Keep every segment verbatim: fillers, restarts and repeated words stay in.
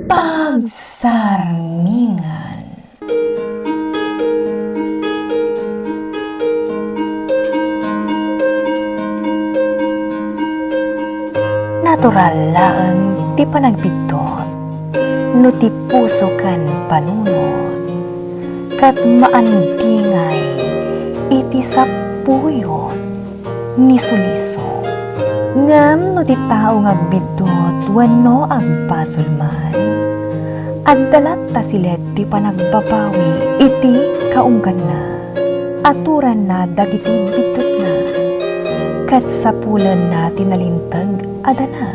Pagsarmingan. Natural laeng ti panagbiddut no ti puso ken panunot, ket maandingay iti sapuyot ni suliso. Ngem no ti tao nga agbiddut wenno agbasol man, adda latta silet ti panagbabawi iti kaungganna. Aturanna dagiti biddutna, ket sapulenna ti nalinteg a dana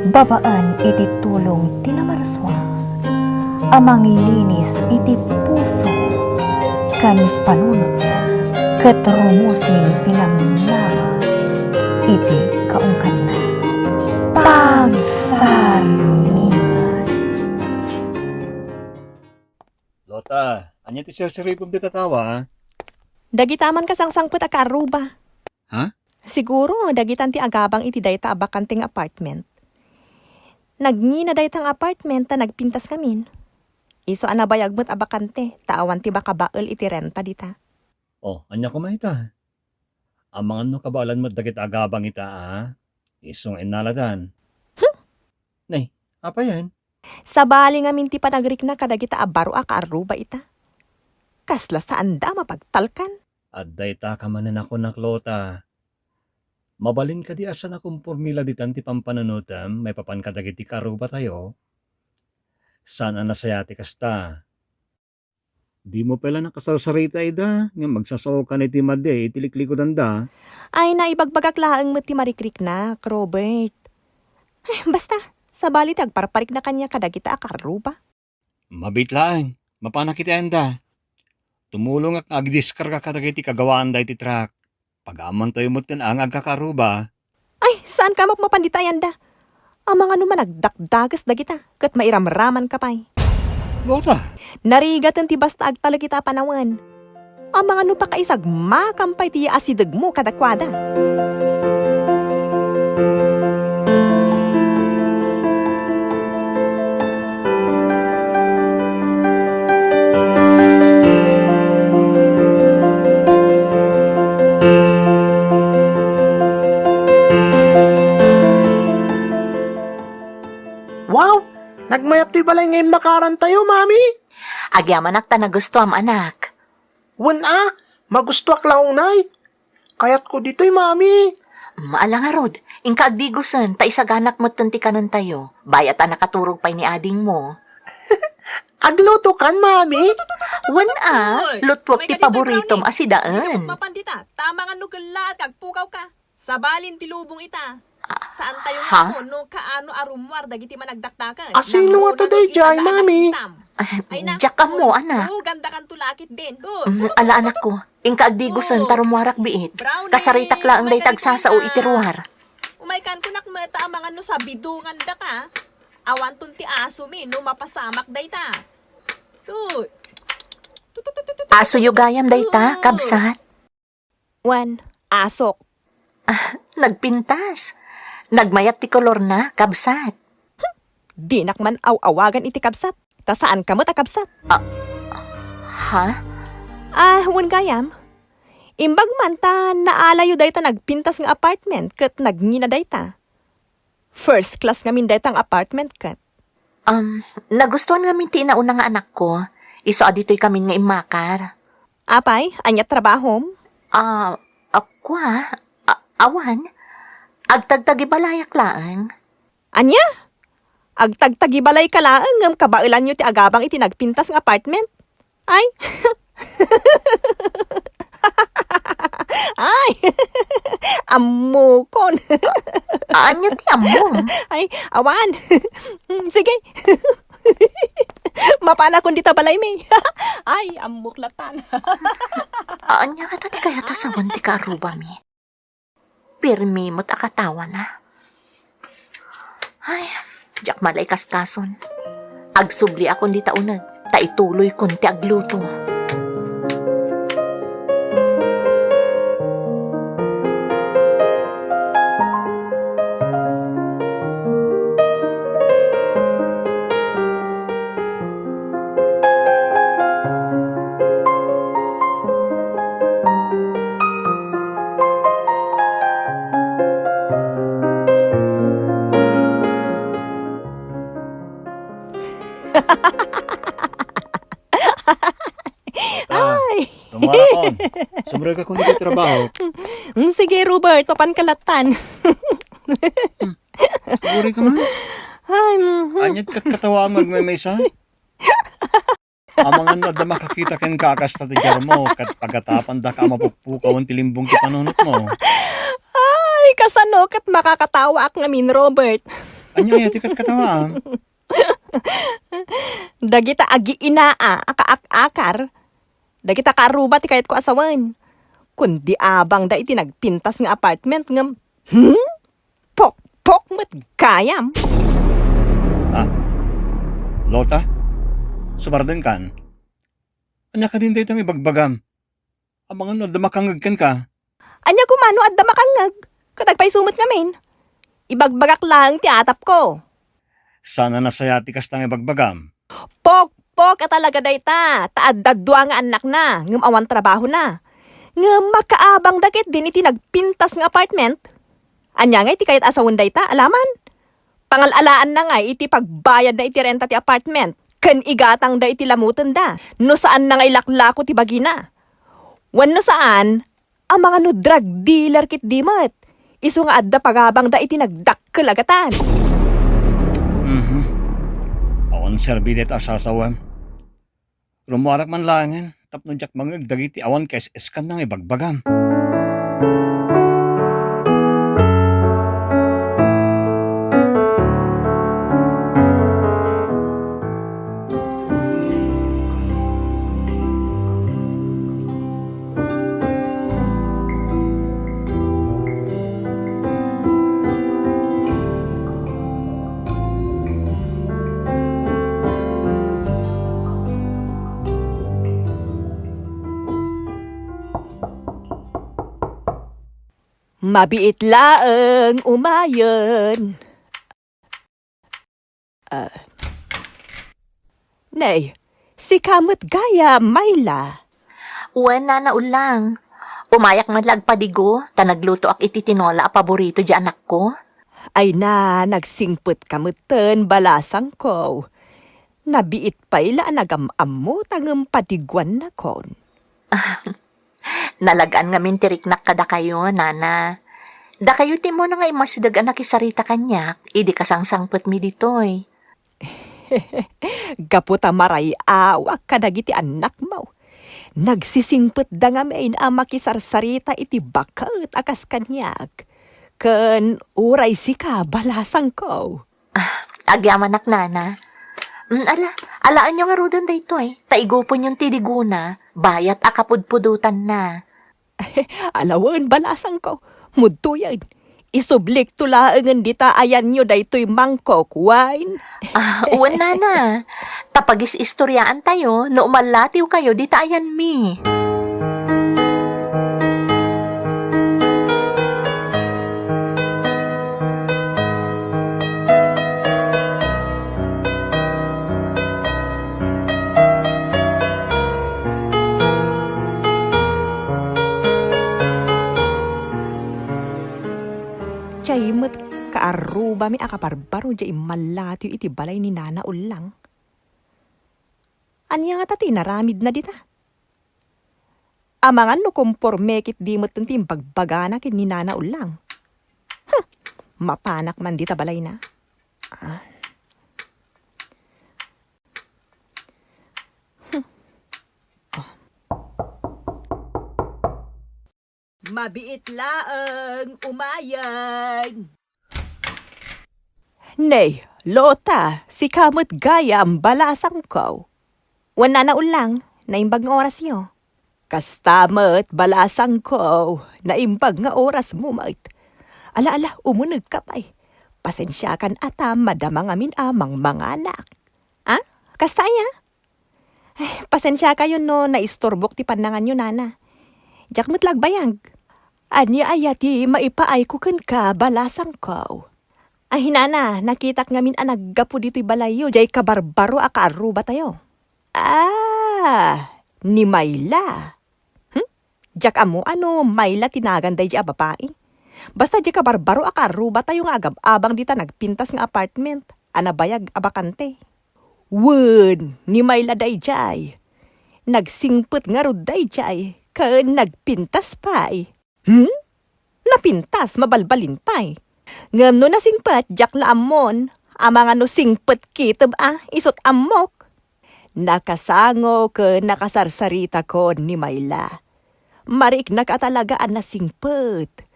babaen iti tulong ti Namarsua a manglinis iti puso ken panunotna, ket rumusim ti namnama iti kaungganna. Pagsarmingan. Lota, ania ti sirsiripem dita tawa, a? Dagita man kasangsangpet a kaarruba. Ha? Siguro, dagitan ti agabang iti dayta a bakante nga apartment. Nagngina dayta nga apartment ta nagpintas ngamin. Isu a nabayag met a bakante, ta awan ti makabael iti renta dita. Oh, ania koma ita? Amangan no kabaelan met dagita agabang ita, a? Isu nga innaladan. Hmm? Nay, apayen? Sabali ngamin ti panagrikna kadagita a baro a kaarruba ita. Kasla saanda a mapagtalkan. Adda ita ka manen a kunak, Lota. Mabalin kadi a saan a kumpormila ditan ti pampanunotem maipapan kadagiti kaarrubatayo? Saan a nasayaat ti kasta. Dimo pay la nakasarsarita ida, ngem agsasaokan iti madi iti liklikudanda. Ay, naibagbagak laeng met ti marikriknak, Robert. Ay, basta, sabali ti agparparikna kaniak kadagita a kaarruba. Mabiit laeng, mapanak iti ayanda. Tumulongak nga agdiskarga kadagiti kagawaanda iti truck. Pagamantayo met ken nga agkakaarruba. Ay, saanka mapmapan dita ayanda. Amangan no managdakdakes dagita, ket mairamramanka pay. Lota! Narigaten ti basta agtalek ita a panawen. Amangan no pakaisagmakam pay ti asidegmo kadakuada. Wow! Nagmayat toy balay nga immakarantayo, Mami! Agyamanak ta nagustuam, anak. Wen a, magustuak la unay. Kayatko ditoy, Mami. Mm, ala ngarud, inka agdigosen, ta isaganak metten ti kanentayo. Bayat a nakaturog pay ni adingmo. Aglutokan, Mami? Wen a, lutuek ti paboritom a sidaen. Mapan dita, ta amangan no kellaat nga agpukawka. Sabalin ti lubong ita. Ah, saantayo ha? Nga ammo no kaano a rummuar dagiti managdakdakes. Asino nga to daydiay, Mami? Ay, diak ammo, anak. Uganda kanto lakit din. Mm, ala, anakko. Inka agdigosen ta rummuarak biit. Kasaritak laeng dayta agsasao iti ruar. Umay kan kunak met ta amangan no sabidongandaka. Awanton ti asomi no mapasamak dayta. Asoyo gayam dayta, kabsat. Wen, asok. Ah, nagpintas. Nagmayat ti kolorna, kabsat. Hmm, dinak man aw-awagan iti kabsat. Ta saanka met a kabsat. Ah, ha? Ah, wen gayam. Imbag man ta naalayo dayta nagpintas nga apartment ket nagngina dayta. First class ngamin dayta nga apartment ket. Um, nagustuan ngamin ti inauna nga anakko. Isu a ditoy kamin nga immakar. Apay, ania trabahom? Ah, akua, a-, awan. Agtagtagibalayak laeng. Ania? Agtagtagibalayka laeng ngem kabaelanyo ti agabang iti nagpintas nga apartment? Ay. Ay. Ammokon. Ania ti ammom? Ay, awan. Sige. Mapanakon dita balaymi. Ay, ammok latan. Ania ngata ti kayat a sawen ti kaarrubami? Pirmi met a katawana. Ay, diak malaikaskason. Agsubliakon dita uneg, ta ituloykon ti agluto. Marakon, sumrek ako niti trabaho. Mm, sige, Robert, papanka lattan. Uri ka man. Ay, mhm. Anya ti katkatawaam nga agmaymaysa? Amangan no adda makakita kenka a kasta ti jarmo, ket pagatapandaka a mapukpukawen ti limbong ti panunotmo. Ay, kasano ket makakatawaak ngamin, Robert? Ania aya ti katkatawaam? Dagita agiinaa a kaak-akar, dagita kaaruba ti kayatko a sawen. Kundi abangda iti nagpintas nga apartment ngem, hmm? Pokpok met gayam. Ah, Lota? Sumardenkan? Ania kadin daytoy nga ibagbagam? Amangan no adda makangngeg kenka. Ania koma no adda makangngeg? Ket agpayso met ngamin? Ibagbagak laeng ti atapko. Saan a nasayaat ti kasta nga ibagbagam? Pokpok a talaga dayta, ta adda dua nga annakna, ngem awan trabahona. Ngem makaabangda ketdin iti nagpintas nga apartment. Ania ngay ti kayat a sawen dayta, alaman? Pangal-alaanna ngay iti pagbayadna iti renta ti apartment, ken igatangda iti lamutenda, no saanna nga ilaklako ti bagina. Wenno saan, amangan no drug dealer ketdi met, isu nga adda pagabangda iti nagdakkel a gatan. Mhm. Awan serbi dayta a sasawem. Rummuarak man laengen tapno diak mangngeg dagiti awan kaes-eskanna nga ibagbagam. Mabiit laeng umayen. Ah. Nay, sika met gayam, Myla. Wen, Nana Ulang. Umayak met la agpadigo, ta naglutoak iti tinola a paborito di anakko. Ay na, nagsingpetka metten, balasangko. Nabiit pay la a nagam-ammota ngem padiguannakon. Nalagaan ngamin ti riknak kadakayo, Nana. Dakayo ti immuna nga immasideg a nakisarita kaniak idi kasangsangpetmi ditoy. Gapu ta maray-awak kadagiti annakmo, nagsisingpetda ngamin a makisarsarita iti baket a kas kaniak. Ken uray sika, balasangko. Ah, agyamanak, Nana. Mm, ala, alaenyo ngaruden daytoy, ta iguponyon ti digona, bayat a kapudpudotanna. Ala wen, balasangko, mudtoyen. Isublikto laengen dita ayanyo daytoy mangkok, wen? Ah, wen, Nana. Ta pagis-istoriaantayo no umallatiwkayo dita ayanmi. Diay met kaarrubami a kabarbaro diay immallatiw iti balay ni Nana Ullang. Ania ngata ti inaramidna dita? Amangan no komporme ketdi metten ti imbagbagana ken ni Nana Ullang. Hmm, mapanak man dita balayna. Ah. Hmm. Ah. Mabiit laeng umayen. Nay, Lota, sika met gayam, balasangko. Wen, Nana Ullang, naimbag nga orasyo. Kasta met, balasangko, naimbag nga orasmo met. Ala, ala, umunegka pay. Pasensiakan a ta madama ngamin a mangmanganak. Ah? Kasta aya? Ay, pasensiakayon no naistorbok ti pannanganyo, Nana. Diak met la agbayag. Ania aya ti maipaayko kenka, balasangko? Ay, Nana, nakitak ngamin a naggapu ditoy balayyo diay kabarbaro a kaarrubatayo. Ah, ni Myla. Hmm? Diak ammo a no Myla ti nagan daydi a babai. Basta diay kabarbaro a kaarrubatayo nga agab-abang dita nagpintas nga apartment a nabayag a bakante. Wen, ni Myla daydiay. Nagsingpet ngarud daydiay ken nagpintas pay. Hmm? Napintas mabalbalin pay. Ngem no nasingpet, diak la ammon. Amangan no singpet kitib a, isut' ammok. Nakasango ken nakasarsaritakon ni Mayla. Mariiknak a talaga a nasingpet.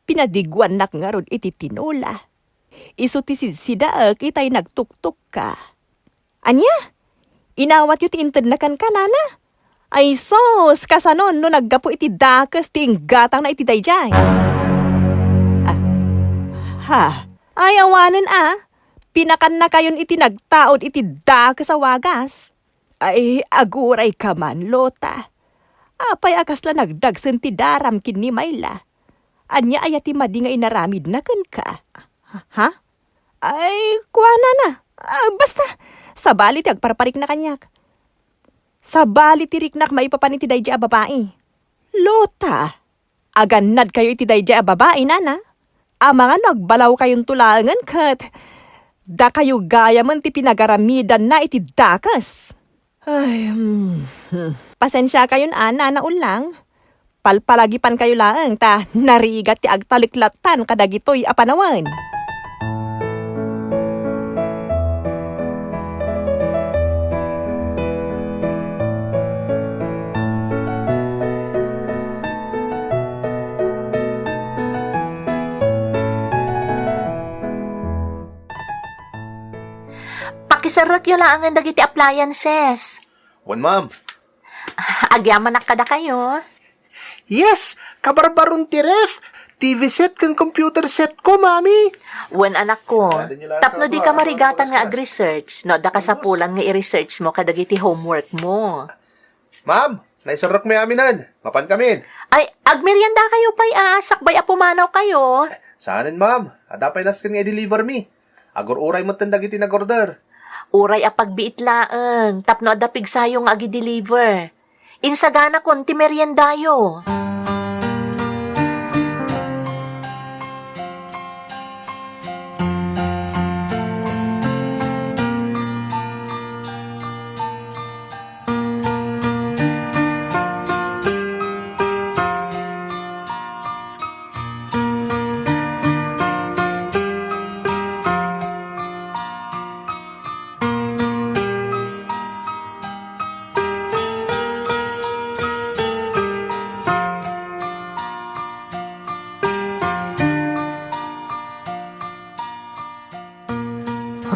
Pinadiguannak ngarud iti tinola. Isu ti sidsidaek itay nagtuktukka. Ania? Inawatyo ti intedna kenka, nana? Ay sus, kasano no naggapu iti dakes ti inggatangna iti daydiay? Ah, ha? Ay, awanen a. Pinakannakayon iti nagtaud iti dakes a wagas. Ay, agurayka man, Lota. Apay a kasla nagdagsen ti daram ken ni Mayla? Ania aya ti madi nga inaramidna kenka? Ha? Ay, kuanana. Ah, basta, sabali ti agparparikna kaniak. Sabali ti riknak maipapan iti daydiay a babai. Lota, agannadkayo iti daydiay a babai, nana? Amangan no agbalawkayonto laengen ket dakayo gayamen ti pinagaramidanna iti dakes. Ay, hmm, hmm. Pasensiakayon a, Nana Ulang. Palpalagipankayo laeng ta narigat ti agtaleklattan kadagitoy a panawen. Pakiserrekyo laengen dagiti appliances. Wen, ma'am. Agyamanak kadakayo. Yes, kabarbaron ti ref, T V set ken computer set ko, mami. Wen, anakko, tapno dika marigatan nga ag-research, no adda kasapulan nga i-research mo kadagiti homework mo. Ma'am, naiserrekmi aminen. Mapankamin. Ay, agmeriendakayo pay a, sakbay a pumanawkayo. Saanen, ma'am. Adda pay nasken nga i-deliver mi. Agur-uray metten dagiti nag-order. Uray a pagbiit laeng, tapno adda pigsayo nga agi-deliver. Insaganakon ti meriendayo.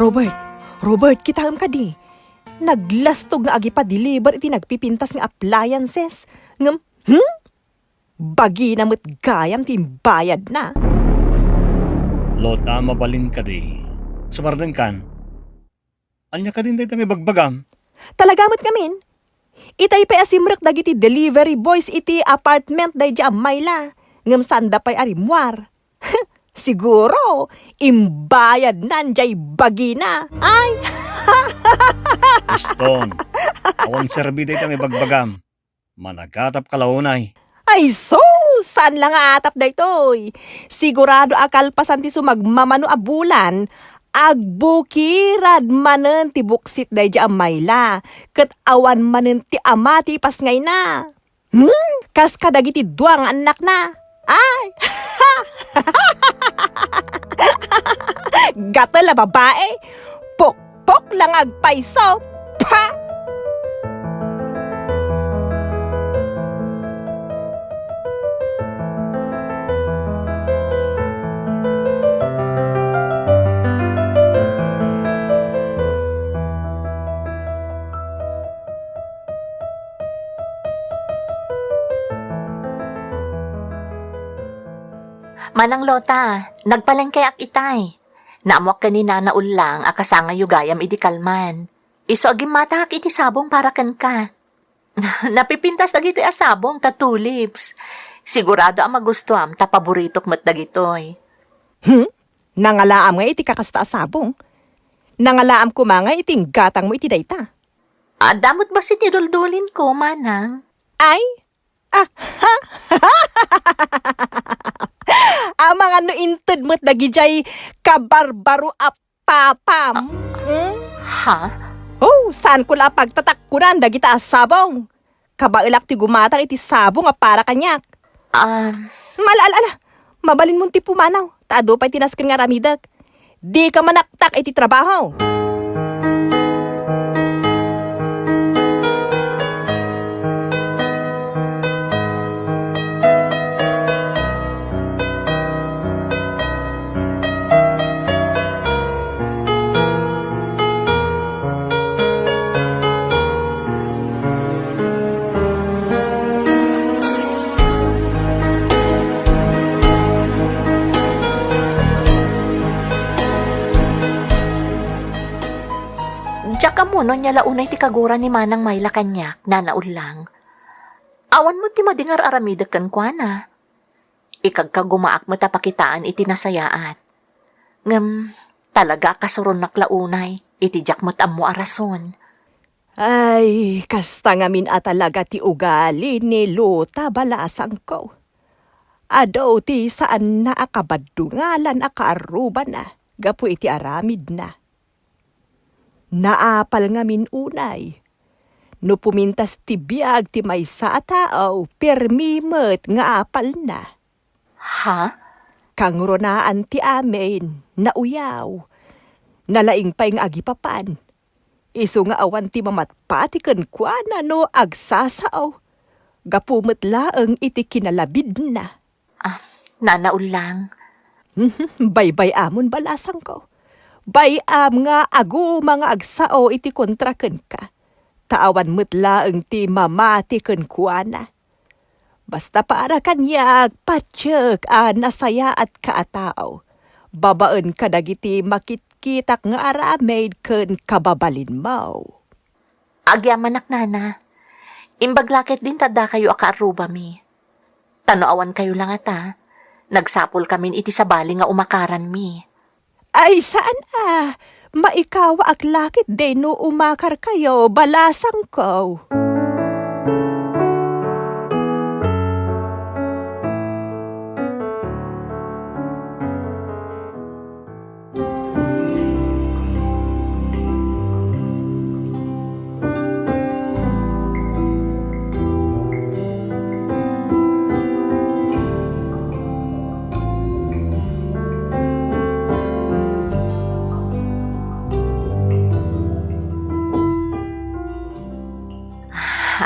Robert, Robert, kitaem kadi. Naglastog nga agipa-deliver iti nagpipintas nga appliances. Ngem, hmm? Bagina met gayam ti imbayadna. Lota, mabalin kadi? Sumarnengkan? Ania kadin dayta nga ibagbagam? Talaga met ngamin? Itay pay a simrek dagiti delivery boys iti apartment daydiay a Mayla, ngem saanda pay a rimmuar. Siguro, imbayadnan diay bagina. Ay! Piston, awan serbi dayta nga ibagbagam. Managatapka la unay. Ay sus! Saan la nga atap daytoy? Sigurado a kalpasan ti sumagmamano a bulan, agbukirad manen ti buksit daydiay a Mayla, ket awan manen ti ama ti ipasngayna. Hmm? Kas kadagiti dua nga annakna. Ay! Gatel a babae! Pukpok la nga agpayso! Pa! Manang Lota, nagpalengkeak itay. Naammoak ken ni Nana Ullang a kasangayo gayam idi kalman. Isu a gimmatangak iti sabong para kenka. Napipintas dagitoy a sabong ta tulips. Sigurado a magustuam ta paboritok met dagitoy. Hmm? Nangalaam nga iti kakasta a sabong? Nangalaam koma nga iti inggatangmo iti dayta. Adda met bassit ti duldulinko, manang. Ay? Ah, ha? Amangan no inted met dagidiay kabarbaro a papam. Hmm? Ha? Oh, saanko la a pagtatakkunan dagita a sabong. kabaelak ti gumatang iti sabo nga para kaniak. Ah. Ala, ala, ala. Mabalinmon ti pumanaw, ta adu pay ti nasken nga aramidek. Dika manaktak iti trabaho. Diak ammo no ania la unay ti kagura ni Manang Myla kaniak, Nana Ullang. Awan met ti madi nga ar-aramidek kenkuana. Ikagkagumaak met a pakitaan iti nasayaat. Ngem, talaga a kasuronnak la unay, iti diak met ammo a rason. Ay, kasta ngamin a talaga ti ugali ni Lota, balasangko. Adu ti saanna a kabaddungalan a kaarrubana gapu iti aramidna. Naapal ngamin unay. No pumintas ti biag ti maysa a tao, permi met nga apalna. Ha? Kangrunaan ti amin, nauyaw. Nalaing pay nga agipapan. Isu nga awan ti mamatpati kenkuana no agsasao. Gapu met laeng iti kinalabidna. Ah, Nana Ullang. Baybay-amon, balasangko. Bay-am nga aguma nga agsao iti kontra kenka. Ta awan met laeng ti mamati kenkuana. Basta para kaniak, patiek a nasayaatka a tao, babaen kadagiti makitkitak nga aramid ken kababalinmo. Agyamanak, Nana. Imbag la ketdin ta addakayo a kaarrubami. Ta no awankayo la ngata, nagsapulkamin iti sabali nga umakaranmi. Ay, saan a? Maikawaak la ketdi no umakarkayo, balasangko.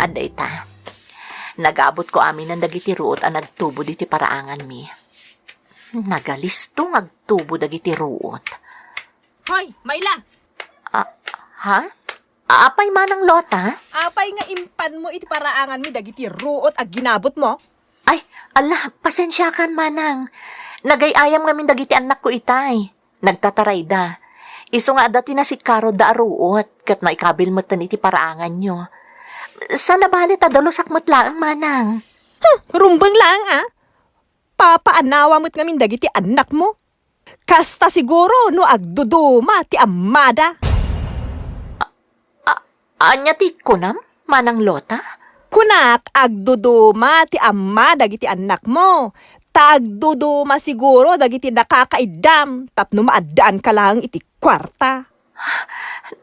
Adda ita. Nagabutko aminen dagiti ruot a nagtubod iti paraanganmi. Nagalisto nga agtubo dagiti ruot. Hoy, Myla! Ah, ha? Apay, Manang Lota? Apay nga impanmo iti paraanganmi dagiti ruot a ginabutmo? Ay, ala, pasensiakan, Manang. Nagay-ayam ngamin dagiti annakko itay. Nagtatarayda. Isu nga adda ti nasikkarodda a ruot, ket naikabil metten iti paraanganyo. Saan a bale ta dalusak met laeng, Manang. Hmm, rumbeng laeng, a? Papaanawa met ngamin dagiti annakmo. Kasta siguro no agduduma ti ammada. A-, ania ti kunam, Manang Lota? Kunak, agduduma ti amma dagiti annakmo. Ta agduduma siguro dagiti nakakaiddam tapno maaddaanka laeng iti kuarta.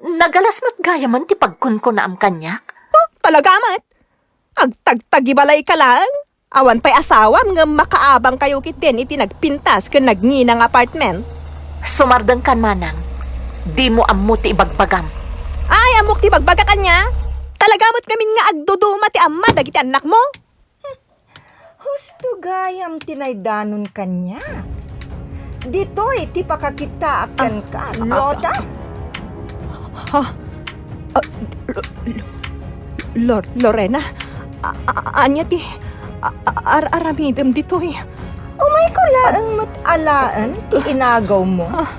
Nagalas met gayamen ti pagkunkunaam kaniak? Oh, talaga met? Agtagtagibalayka laeng? Awan pay asawam ngem makaabangkayo ketdin iti nagpintas ken nagnina nga apartment. Sumardengkan, Manang. Dimo ammo ti ibagbagam. Ay, ammok ti ibagbaga kaniak. Talaga met ngamin nga agduduma ti amma dagiti annakmo? Husto gayam ti naidanon kaniak. Ditoy ti pakakitaak kenka, Lota. Ha? Ah, Lo-, Lo-, Lor-, Lorena? A-, a-, ania ti a-, a-, ar-aramidem ditoy? Umayko laeng met alaen ti inagawmo. Ah.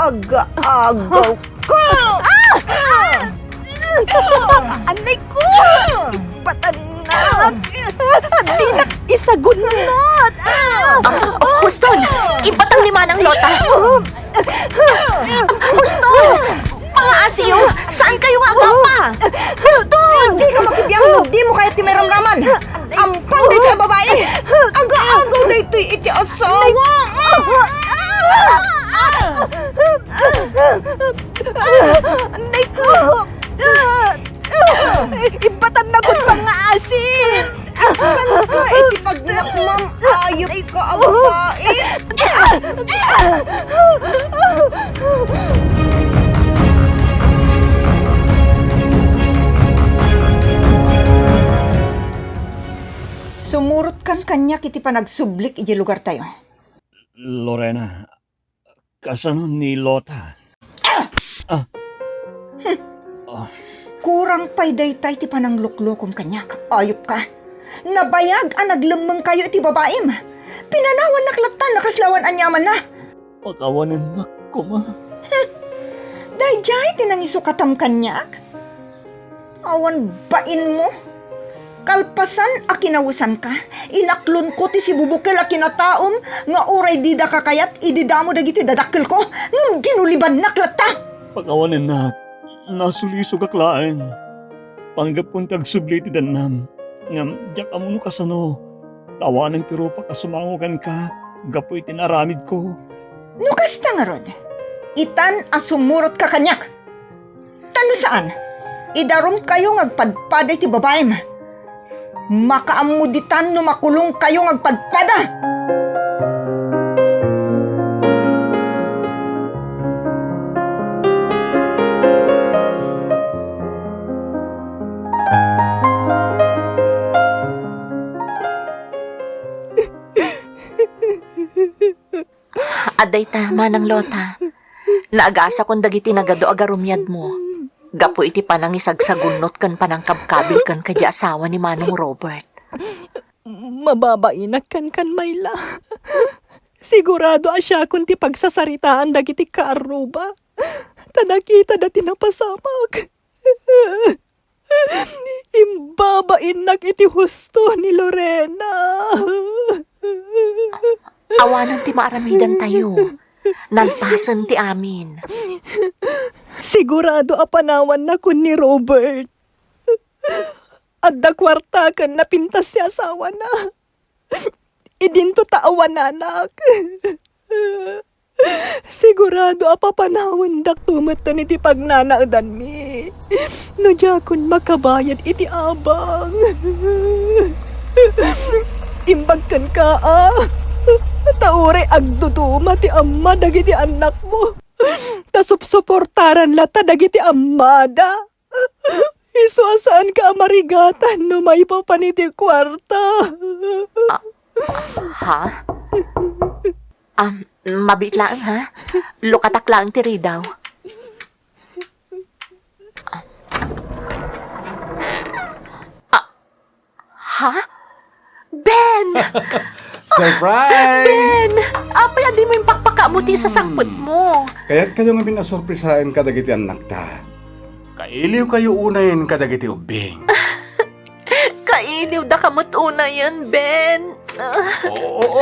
Aga-agaw ka! Ah! Ah! Anay ko! Patanak! Dinak isagunnot! Ah! Ah, husto! Ibatang ni Manang Lota! Husto! Mga asiyo! Saan kayo nga agwapa? Husto! Dika makibiang no dimo kayat ti mairamraman! Ampan daytoy a babai! Aga-agaw daytoy iti asawa! Anay ko! Ibatanna gud pangngaasi. Kanta iti pagnakmam, ayup ka a babai. Sumurotkan kaniak iti panagsublik iti lugartayo. Lorena, kasano ni Lota? Ah! Ah. Kurang pay dayta iti panangluklokom kaniak, ayup ka. Nabayag a naglemmengkayo iti babaim. Pinanawannak latta no kasla awan aniamanna. Pakawanennak koma. Hmm. Daydiay ti nangisukatam kaniak? Awan bainmo. Kalpasan a kinawesanka, inaklonko ti sibubukel a kinataom nga uray dida kakayat idi damo dagiti dadakkelko, ngem ginulibannak latta. Pakawanennak, nasulisogak laeng. Panggepkon ti agsubli iti dannam, ngem diak ammo no kasano. Ta awanen ti rupak a sumango kenka gapu iti naaramidko. No kasta ngarud, itan a sumurotka kaniak. Ta no saan, idarumkayo nga agpadpada iti babaim. Makaammo ditan no makulongkayo nga agpadpada. Adda ita, Manang Lota. Naagasakon dagiti nagadu a garumiadmo gapu iti panangisagsagunnot ken panangkabkabil kenka diay asawa ni Manong Robert. Mababainak kenkan, Mayla. Sigurado a siakon ti pagsasaritaan dagiti kaarruba. Ta nakitada ti napasamak. Imbabainnak iti husto ni Lorena. Awanen ti maaramidantayo. Nalpasen ti amin. Sigurado a panawanna kun ni Robert. Adda kuarta ken napintas ti asawana. Idinto ta awananak. Sigurado a papanawendak to metten iti pagnanaedanmi. No diakon makabayad iti abang. Imbag kenka, a. Ta uray agduduma ti amma dagiti annakmo. Ta supsuportaran latta dagiti ammada. Isu a saanka a marigatan no maipapan iti kuarta. Ah, ha? Ah, mabiit laeng, ha? Lukatak laeng ti ridaw. Ah, ha? Ben! Surprise! Ben! Apay a dimo impakpakaammo ti isasangpetmo? Kayatkayo ngamin a surprisaen kadagiti annakta. Kailiwkayo unayen kadagiti ubbing. Kailiwdaka met unayen, Ben. Oo, oo.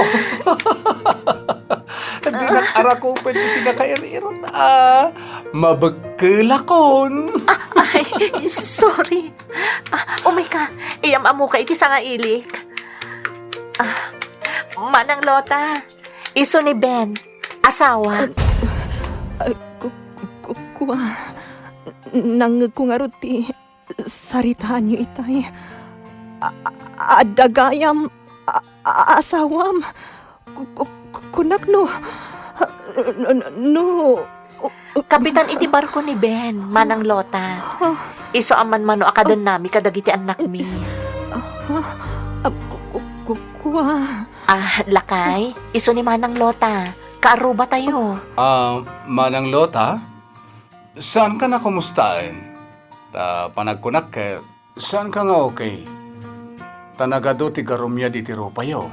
Dinak arakupen iti nakairirot, a. Mabekkelakon. Ay, sorry. Ah, umayka, iyam-ammoka iti sangailik. Ah, Manang Lota, isu ni Ben, asawa. Ah, ku-, ku-, kua, nangngegko ngarud ti saritaanyo itay. A-, a-, adda gayam, a-, a-, asawam. Ku-, ku-, ku-, kunak no, no, no, Kapitan iti barko ni Ben, Manang Lota. Isu a manmano a kadennami kadagiti annakmi. Ah, ku-, ku-, ku-, kua. Ah, lakay, isu ni Manang Lota. Kaarrubatayo. Ah, Manang Lota, saanka nakumustaen? Ta panagkunak ket, saanka nga okay? Ta nagadu ti garumiad iti rupayo.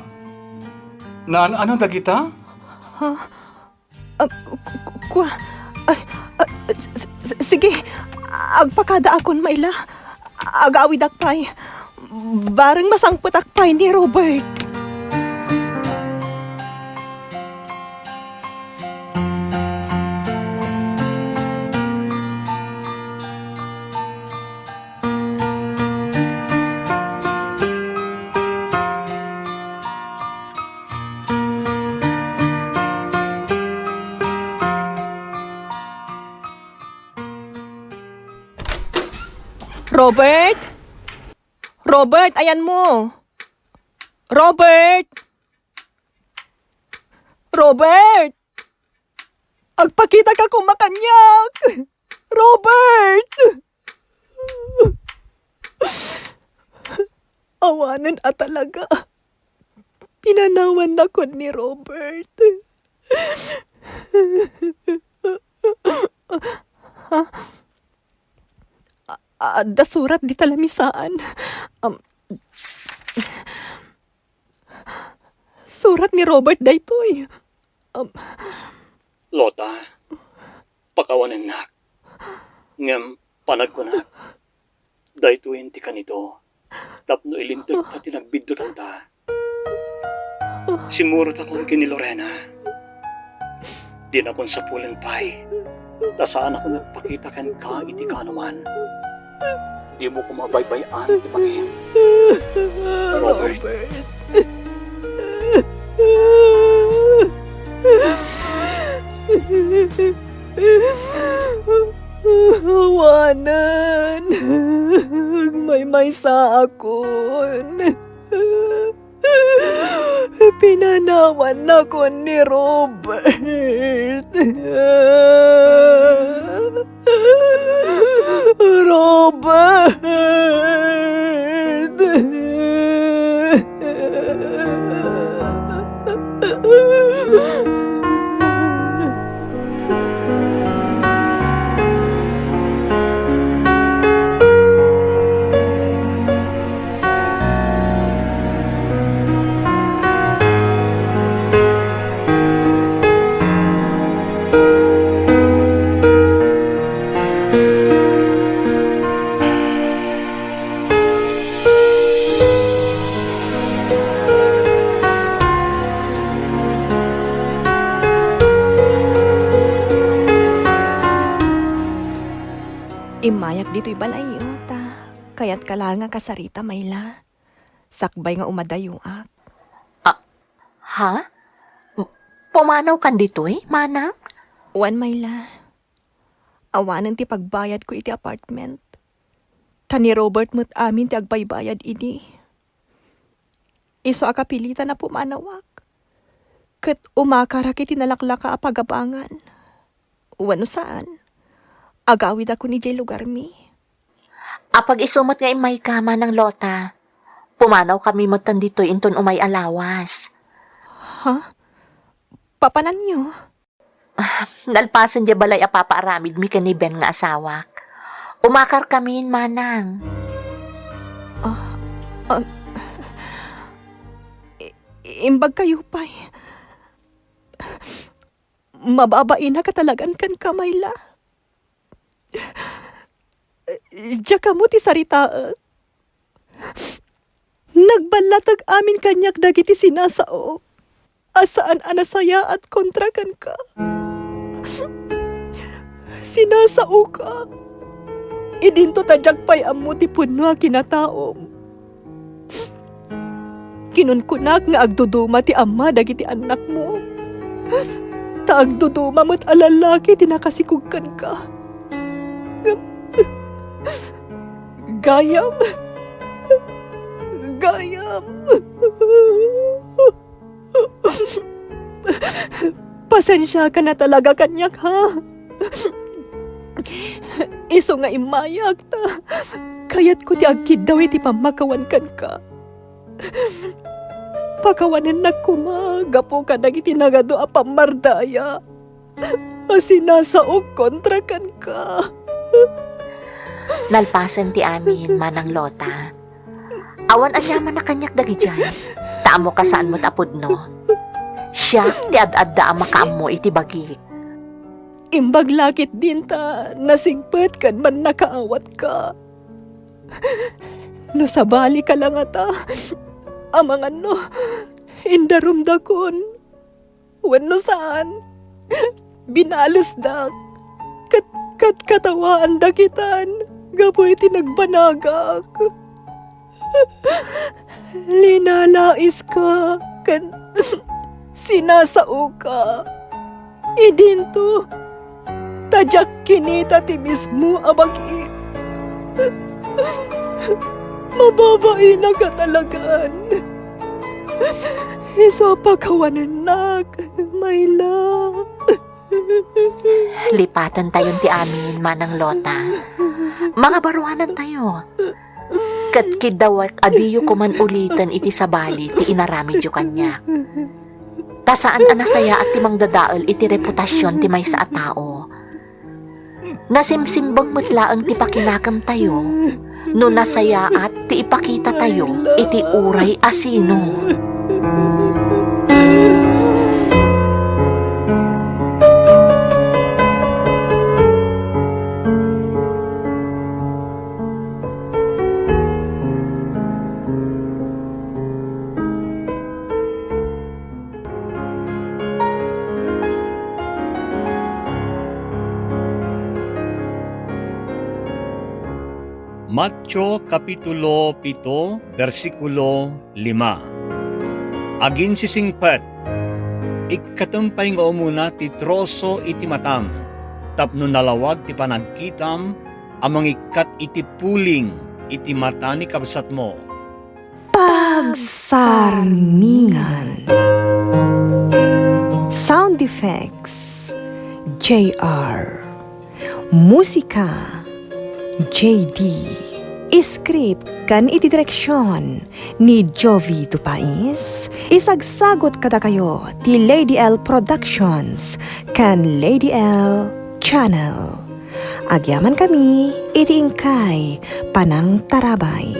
Naan-ano dagita? Ha? Ah, ku-, ku-, kua. Ay, ah, s-, s-, s-, sige. Agpakadaakon, Mayla. Agawidak pay. Bareng masangpetak pay ni Robert. Robert? Robert, ayanmo! Robert! Robert! Agpakitaka koma kaniak! Robert! Awanen a talaga. Pinanawannakon ni Robert. Ha? A-, adda surat dita lamisaan. Um, surat ni Robert daytoy. Um, Lota, pakawanennak. Ngem panagkunak, daytoyen ti kanito tapno ilintegta ti nagbiddutanta. Simmurotakon ken ni Lorena. Dinakon sapulen pay, ta saanakon agpakita kenka iti kaanoman. Dimo koma baybay-an ti bagim. Robert. Awanen. Agmaymaysaakon. Pinanawannakon ni Robert. Robert! Immayak ditoy balayyo, ta kayatka laeng a kasarita, Mayla. Sakbay nga umadayoak. Ah, ha? Pumanawkan ditoy, manang? Wen, Mayla. Awanen ti pagbayadko iti apartment. Ta ni Robert met amin ti agbaybayad idi. Isu a kapilitan a pumanawak. Ket umakarak iti nalaklaka a pagabangan. Wenno saan, agawidakon idiay lugarmi. Apag isu met nga immayka, Manang Lota. Pumanawkami metten ditoy inton umay a lawas. Ha? Papananyo? Ah, nalpasen diay balay a papaaramidmi ken ni Ben nga asawak. Umakarkamin, Manang. Ah, ah, i-, imbagkayo pay. Mababainak a talagan kenka, Mayla. Diak ammo ti saritaek. Nagballateg amin kaniak dagiti sinasaok a saan a nasayaat kontra kenka. Sinasaoka. Idinto ta diak pay ammo ti pudno a kinataom. Kinunkunak nga agduduma ti ama dagiti annakmo. Ta agduduma met a lallaki ti nakasikog kenka. Ngem, gayam. Gayam. Pasensiakan a talaga kaniak, ha? Isu nga immayak ta kayatko ti agkiddaw iti pammakawan kenka. Pakawanennak koma gapu kadagiti nagadu a pammardaya a sinasaok kontra kenka. Nalpasen ti amin, Manang Lota. Awan aniaman a kaniak dagidiay, ta ammok a saan met a pudno. Siak ti ad-adda a makaammo iti bagik. Imbag la ketdin ta nasingpet ken mannakaawatka. No sabalika la ngata, amangan no indarumdakon. Wenno saan, binalesdak ket katkatawaandak itan gapu iti nagbanagak. Linalaiska ken sinasaoka. Idinto, ta diak kinita ti mismo a bagik. Mababainak a talagan. Isu a pakawanennak, Myla. Lipatentayon ti amin, Manang Lota. Mangabaruanantayo. Ket kiddawek a diyo koman uliten iti sabali ti inaramidyo kaniak. Ta saan a nasayaat ti mangdadael iti reputasion ti maysa a tao. Nasimsimbeng met laeng ti pakinakemtayo no nasayaat ti ipakitatayo iti uray a sino. Mateo kapitulo pito, bersikulo lima. Aginsisingpet, ikkatem pay nga umuna ti troso iti matam, tapno nalawag ti panagkitam a mangikkat iti puling iti mata ni kabsatmo. Pagsarmingan. Sound effects, J R. Musika, J D. Script ken iti direksion ni Jovi Dupais. Isagsagut kadakayo ti Lady L Productions ken Lady L Channel. Agyamankami iti inkay panangtarabay.